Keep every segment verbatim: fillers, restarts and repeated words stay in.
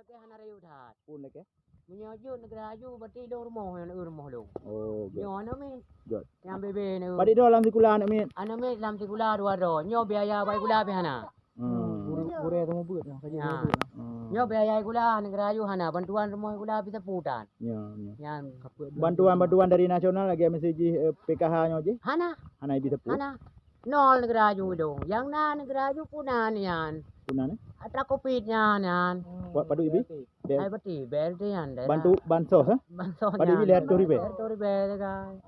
Hana rayeuk that. Pun lagèe? Meunyoe jeuet neugara aju, berarti lôn rumoh, nyan eu rumoh lôn. Oh, good. Nyoe aneuk miet. Good. Nyang bebe nyoe. Padit droe lam sikula aneuk miet? Aneuk miet lam sikula dua droe. Nyoe biaya bak sikula pih hana. Hmm. Gurèe teumeubuet nyoe, saja teumeubuet nyoe. Hmm. Nyoe biaya sikula neugara aju hana, bantuan rumoh sikula pih sapeue tan. Ya, ya. Nyan. Bantuan-bantuan dari nasional lagèe meuseujih, eh, P K H nyoe jih? Hana. Hana ibi sapeue? Hana. Nol neugara aju dong. Nyang na neugara aju puna nyan. Puna ni? Atra covid nyan, nyan. Padub ibi? Hai berarti, B L T nyan daerah. Bantu, bansos, eh? Bansos nyan. Padub ibi lhèe reutôh ribèe? Lhèe reutôh ribèe, guys.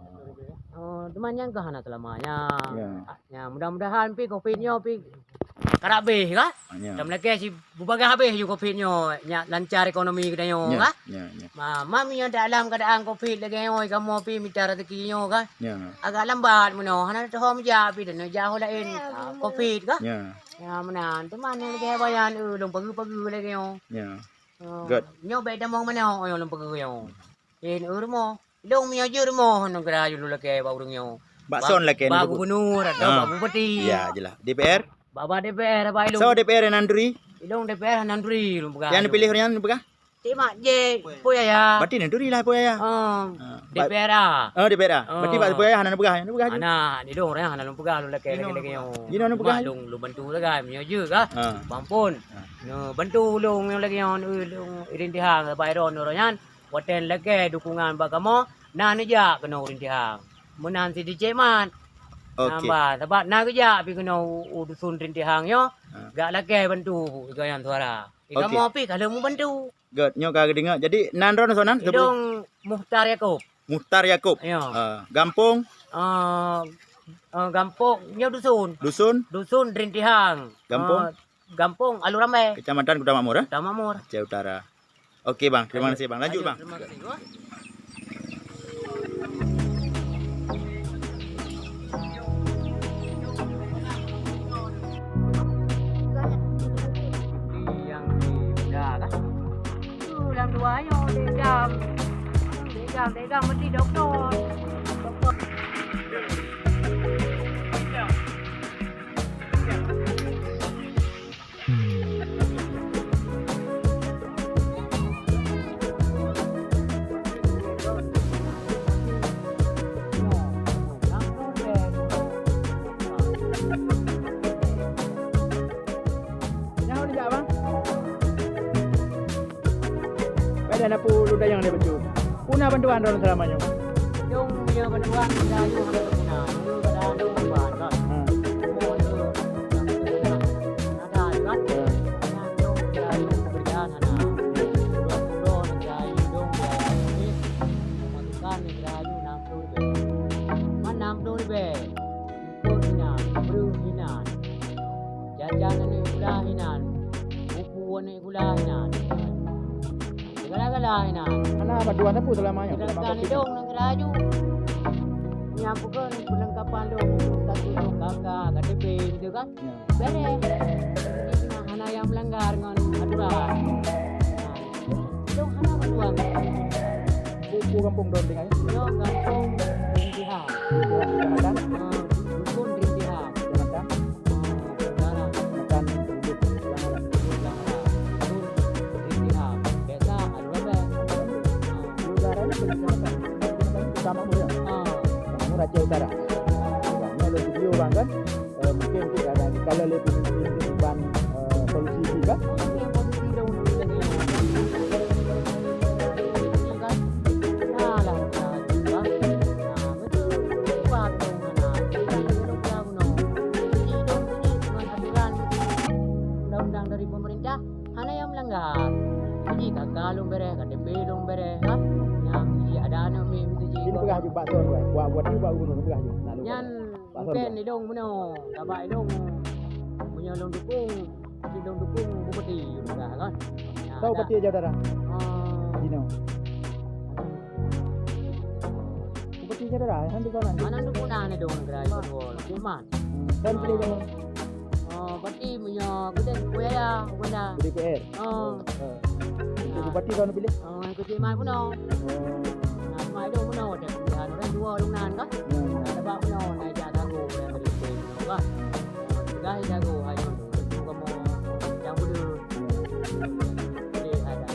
Oh, teuma nyan ka hana seulama nyan. Ya. Nyan, mudah-mudahan pih covid nyoe pih karab abéh ka? Ya. Tam lakèe si beubagaih abéh ju covid nyoe, nyak lancar ekonomi geutanyoe ka? Ya, ya. Ma, ma meunyoe dalam keuadaan covid lagèe nyoe, kamoe pih mita raseuki nyoe ka? Ya. Agak lambat meunoe, hana teuho meujak pih dan jak ho laén, ah, covid ka? Ya. Ya, meunan. Teuma nyoe lagèe bayan, eh, lôn pageue-pageue lagèe nyoe. Ya. Oh, good. Nyoe bèk tamong meunoe, oh, nyoe lôn pageue nyoe. Laén, eh, rumoh. Lôn meunyoe jeuet rumoh, neugara jeuet lôn lakèe bak ureueng nyoe. Bak son lakèe, bak gubernur atau bak bupati. Ya, jeulaih. D P R? Bak, bak D P R, bak ilong. Soe D P R nyang neuturi? Ilong D P R hana neuturi, lôn peugah. Nyang neupiléh ureueng nyan neupeugah? Cik Mat J, Pue Yahya. Berarti neuturi lah Pue Yahya. Oh, ah, D P R ah. Oh, D P R ah. Berarti bak Pue Yahya hana neupeugah, hana neupeugah. Hana, di lôn ureueng hana lôn peugah, lôn lakèe lagèe nyoe. Jinoe neupeugah. Cuma lôn, lôn bantu sagai, meunyoe jeuet ka. Ah. Bang Pon. Ah. Nyoe bantu lôn nyang lagèe nyoe, lôn rintihan, bak droeneuh nyan. Watèe lakèe dukungan bak kamoe, na neujak keunoe rintihan. Meunan cit di Cik Mat. Oke. Nyan ba, sabab na geujak pih keunoe u, u dusun rintihan nyoe, ah, jak lakèe bantu gobnyan suara. Di kamoe pih ka lheueh meubantu. Good, nyoe ka geudeungoe. Jadi, nan droeneuh soe nan? Idong Muhtar Yakub. Muhtar Yakub. Ya. Ah, gampông? Ah, ah, gampông, nyoe dusun. Dusun? Dusun Rintihan. Gampông? Ah, Gampông Alue Rambai. Kecamatan Kuta Makmur, eh? Kuta Makmur. Aceh Utara. Oke, Bang. Terima kasih, Bang. Lanjut, Bang. Terima kasih, Bang. Yang di Bunda kah? Tu, lam dua nyoe, Degam. Degam, Degam mesti doktor. Doktor. Nyawa ni jak, Bang? Baiklah, na pu lu dayang dia betul. Puna bantuan dalam selama nyoe. Dong punya bantuan kita ayu hana guna. Dulu pada anu bantuan kan. Ha. Semua tu ada kan. Ha. Yang dong kita ayu pekerjaan hana. Dua puluh kita ayu dong kita ayu. Pemasukan kita ayu enam puluh ribu. Man enam puluh ribu. Ikut hina, beri hina. Jajan aneuk sikula hina. Buku aneuk sikula hina. Segala-gala hina. Hana bantuan sapeue selama nyoe? Sedangkan idong nanggroe aju. Nyang peugon perlengkapan lôn, satu lôn K K, K T P gitu kan. Ya. Bereh. Jadi, hana nyang melanggar ngon aturan. Nah, idong hana bantuan. Pu, pu gampông droe tinggai? Idong gampông Rintiha. Rintiha, kecamatan? Ah, dusun Rintiha. Kecamatan? Negara. Makan penduduk Langara. Penduduk Langara. Dusun Rintiha. Desa Alue Rambai. Alue Rambai. Alue Rambai ni kecamatan. Kecamatan Kuta Makmur, ya? Ah. Makmur Aceh Utara. Bang, ni ada video, Bang, kan? Eh, mungkin kita ada, kalau lebih mungkin di depan, eh, polisi juga. Oke, polisi dong, dong, dong. Nah, lah, nah, Bang. Nah, betul. Kuat dong, nah. Bukan dong, dong, dong. Jadi, dong, ini dengan aturan undang-undang dari pemerintah, hana nyang melanggar. Jadi, K K lôn bereh, K T P lôn bereh, ha? Nyang jadi ada aneuk miet meuseujid. Ini peugah ju bak son, buat, buat, buat gubernur, peugah ju. Nah, lu nyan peugah. Bak son, mungkin idong bunoe, sabab idong meunyoe lôn dukung, mesti lôn dukung bupati, peugah kan. Nah, tahu ada. Bupati Aceh Utara? Ah. Dino. Bupati Aceh Utara, han dukung nan. Mana dukung nan idong negara itu, Cik Mat. Hmm. Dan pilih idong. Oh, berarti meunyoe geude Pue Yahya, benda. Di D P R? Oh. Eh. Untuk bupati tahun pilih? Oh, yang kecil mai bunoe. Oh. Nah, mai dong bunoe, ada pilihan orang dua orang nan kan? Hmm. Nah, sebab bunoe, naik jak sagu, yang kecil bunoe kan? Peugah sagu, hai nyoe, tentu kamu yang muda. Hmm. Jadi, ada.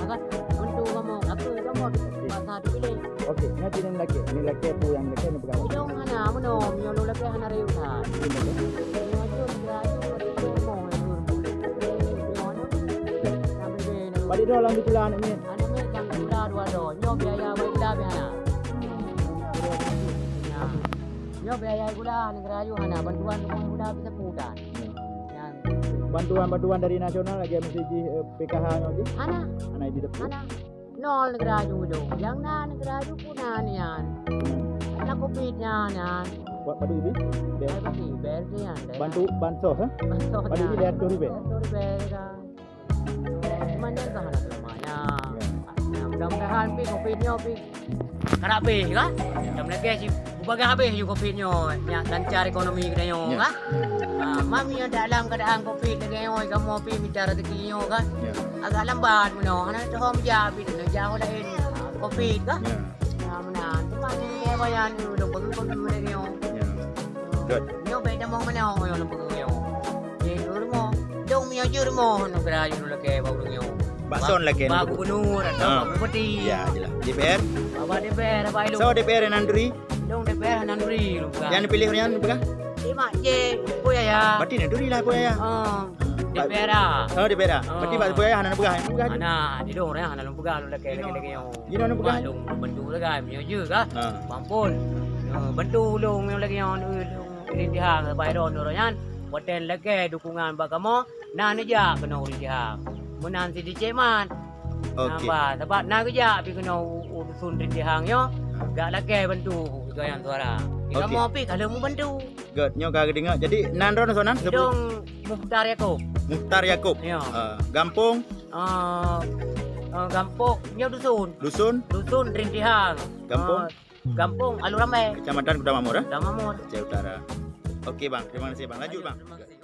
Kan untuk kamu, apa kamu? Okey. Masa tu pilih. Okey, nyoe cit lakée. Ni lakée peue nyang lakée ni peugah. Idong hana, meunoe, nyoe lôn lakée hana rayeuk that. Nyoe tu geurajeuk, nyoe tu. Balik dulu lam dikula aneuk miet. Aneuk miet nyang dikula dua dua. Nyoe biaya bak ila pih hana. Ya. Nyoe biaya gula negara yu hana, bantuan rumah gula bisa putan. Ya. Nyan. Bantuan-bantuan dari nasional lagée meusti jih, eh, P K H nyoe jih? Hana. Hana di depan? Hana. Nol negara yu dong. Yang na negara yu pun na nian. Na Covid nyan, nyan. Buat padu ibi? Ber- Ai pasti, ber ke nyan, ber. Bantu bansos, eh? Bansos padu ibi nyan. Ber tu ibi? Ber tu ibi, kan. Cuman nyan ka hana seulama nyan. Ya. Nah, mudah-mudahan pi Covid nyoe pi karab beh ka. Ya. Dalam lagée si bubagah habéh ju Covid nyoe, nyak lancar ekonomi geutanyoe ka. Ya. Ha, mami nyang dalam keadaan Covid lagée nyoe, kamoe pi mita rezeki nyoe ka. Ya. Agak lambat meunoe, hana teuhom jak pi tu, jak ho laén. Ha, Covid ka. Ya. Ha, meunan. Cuma ni lagée bayan tu, dong peugah-peugah lagée nyoe. Ya. Good. Nyoe bèk tamong meunoe, nyoe lôn peugah nyoe. Di rumoh. Dong miyueb jeuet rumoh, nyoe geura jeuet lôn lakée bak ureueng nyoe. Bak son lakée bak nyoe. Gubernur atau bak bupati. Ya, jelas. D P R? Bak D P R, bak ilong. So, D P R nan duri? Dong D P R nan duri, lôn peugah. Nyang piléh nyan peugah? Di Mak Cik, Puyaya. Berarti nan duri lah Puyaya. Oh, D P R ah. Oh, D P R ah. Oh. Berarti bak Puyaya hana peugah, peugah. Hana, di dong orang hana lôn peugah, lôn lakée, lakée, lakée nyoe. Di mana peugah? Mak lôn bantu sagai, miyueb jeuet ka. Ha. Pampun. Ha, bantu ulôn nyang lagée nyoe, ulôn rintihang, sabai droen ureueng nyan. Watée lakée dukungan bak kamoe, na neujak keunoe rintihang. Meunan si di Cemat. Oke. Nambah, sabab na geujak pi keunoe u, u dusun rintihang nyoe, gak lakée bantu geuyan suara. Di kamoe pi ka lheueh meubantu. Good, nyoe ka geudeungoe. Jadi, nan droen soe nan? Idong Mukhtar Yakub. Mukhtar Yakub. Ya. Ah, gampông? Ah, ah, gampông, nyoe dusun. Dusun? Dusun Rintihang. Gampông? Ah, gampông Alur Rambai. Kecamatan Kuta Makmur, eh? Kuta Makmur. Aceh Utara. Oke, Bang. Terima kasih, Bang. Lanjut, Bang. Terima kasih.